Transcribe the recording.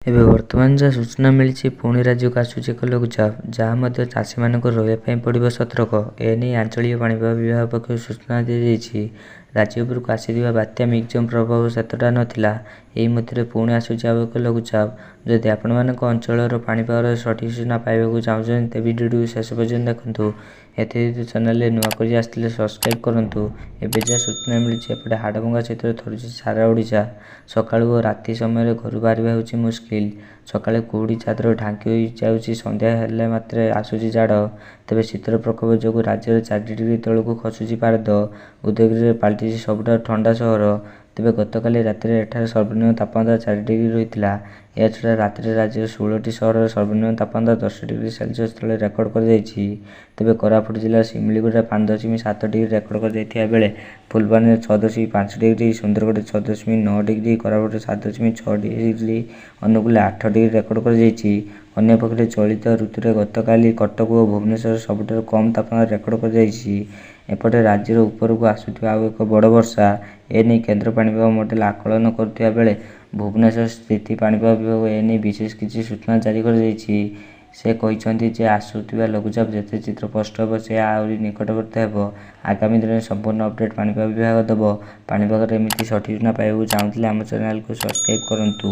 ଏବେ ବର୍ତ୍ତମାନ ଯାହା ସୂଚନା ମିଳିଛି, ପୁଣି ରାଜ୍ୟକୁ ଆସୁଛି ଏକ ଲଘୁଚାପ। ଯାହା ମଧ୍ୟ ଚାଷୀମାନଙ୍କୁ ରହିବା ପାଇଁ ପଡ଼ିବ ସତର୍କ। ଏନେଇ ଆଞ୍ଚଳିକ ପାଣିପାଗ ବିଭାଗ ପକ୍ଷରୁ ସୂଚନା ଦିଆଯାଇଛି। ରାଜ୍ୟ ଉପରକୁ ଆସିଥିବା ବାତ୍ୟା ମିଗଜୋମ ପ୍ରଭାବ ସେତେଟା ନଥିଲା। ଏହି ମଧ୍ୟରେ ପୁଣି ଆସୁଛି ଆଉ ଏକ ଲଘୁଚାପ। ଯଦି ଆପଣମାନଙ୍କ ଅଞ୍ଚଳର ପାଣିପାଗର ସଠିକ୍ ସୂଚନା ପାଇବାକୁ ଚାହୁଁଛନ୍ତି, ତେବେ ଭିଡିଓଟିକୁ ଶେଷ ପର୍ଯ୍ୟନ୍ତ ଦେଖନ୍ତୁ। ଏଥିସହିତ ଚ୍ୟାନେଲରେ ନୂଆ କରି ଆସିଥିଲେ ସବସ୍କ୍ରାଇବ୍ କରନ୍ତୁ। ଏବେ ଯାହା ସୂଚନା ମିଳୁଛି, ଏପଟେ ହାଡ଼ଭଙ୍ଗା ଶୀତରେ ଥରୁଛି ସାରା ଓଡ଼ିଶା। ସକାଳୁ ଓ ରାତି ସମୟରେ ଘରୁ ବାହାରିବା ହେଉଛି ମୁସ୍କିଲ। ସକାଳେ କୁହୁଡ଼ି ଚାଦରରେ ଢାଙ୍କି ହୋଇଯାଉଛି, ସନ୍ଧ୍ୟା ହେଲା ମାତ୍ରେ ଆସୁଛି ଜାଡ଼। ତେବେ ଶୀତର ପ୍ରକୋପ ଯୋଗୁଁ ରାଜ୍ୟରେ 4 ଡିଗ୍ରୀ ତଳକୁ ଖସୁଛି ପାରଦ। ଉଦୟଗିରିରେ ପାଲଟିଛି ସବୁଠାରୁ ଥଣ୍ଡା ସହର। ତେବେ ଗତକାଲି ରାତିରେ ଏଠାରେ ସର୍ବନିମ୍ନ ତାପମାତ୍ରା 4 ଡିଗ୍ରୀ ରହିଥିଲା। ଏହାଛଡ଼ା ରାତିରେ ରାଜ୍ୟର 16ଟି ସହରରେ ସର୍ବନିମ୍ନ ତାପମାତ୍ରା 10 ଡିଗ୍ରୀ ସେଲସିୟସ ତଳେ ରେକର୍ଡ କରାଯାଇଛି। ତେବେ କୋରାପୁଟ ଜିଲ୍ଲାର ଶିମିଳିଗୁଡ଼ାରେ 5.7 ଡିଗ୍ରୀ ରେକର୍ଡ କରାଯାଇଥିବା ବେଳେ ଫୁଲବାଣୀରେ 6.5 ଡିଗ୍ରୀ, ସୁନ୍ଦରଗଡ଼ରେ 6.9 ଡିଗ୍ରୀ, କୋରାପୁଟରେ 7.6 ଡିଗ୍ରୀ, ଅନୁଗୁଳରେ 8 ଡିଗ୍ରୀ ରେକର୍ଡ କରାଯାଇଛି। ଅନ୍ୟପକ୍ଷରେ ଚଳିତ ଋତୁରେ ଗତକାଲି କଟକ ଓ ଭୁବନେଶ୍ୱରରେ ସବୁଠାରୁ କମ୍ ତାପମାତ୍ରା ରେକର୍ଡ କରାଯାଇଛି। ଏପଟେ ରାଜ୍ୟର ଉପରକୁ ଆସୁଥିବା ଆଉ ଏକ ବଡ଼ ବର୍ଷା। ଏନେଇ କେନ୍ଦ୍ର ପାଣିପାଗ ମଡେଲ ଆକଳନ କରୁଥିବା ବେଳେ ଭୁବନେଶ୍ୱର ସ୍ଥିତ ପାଣିପାଗ ବିଭାଗ ଏନେଇ ବିଶେଷ କିଛି ସୂଚନା ଜାରି କରିଛି। ସେ କହିଛନ୍ତି ଯେ, ଆସୁଥିବା ଲଘୁଚାପ ଯେତେ ଚିତ୍ର ସ୍ପଷ୍ଟ ହେବ, ଏହା ଆହୁରି ନିକଟବର୍ତ୍ତୀ ହେବ। ଆଗାମୀ ଦିନରେ ସମ୍ପୂର୍ଣ୍ଣ ଅପଡେଟ୍ ପାଣିପାଗ ବିଭାଗ ଦେବ। ପାଣିପାଗର ଏମିତି ସଠିକ୍ ସୂଚନା ପାଇବାକୁ ଚାହୁଁଥିଲେ ଆମ ଚ୍ୟାନେଲକୁ ସବସ୍କ୍ରାଇବ୍ କରନ୍ତୁ।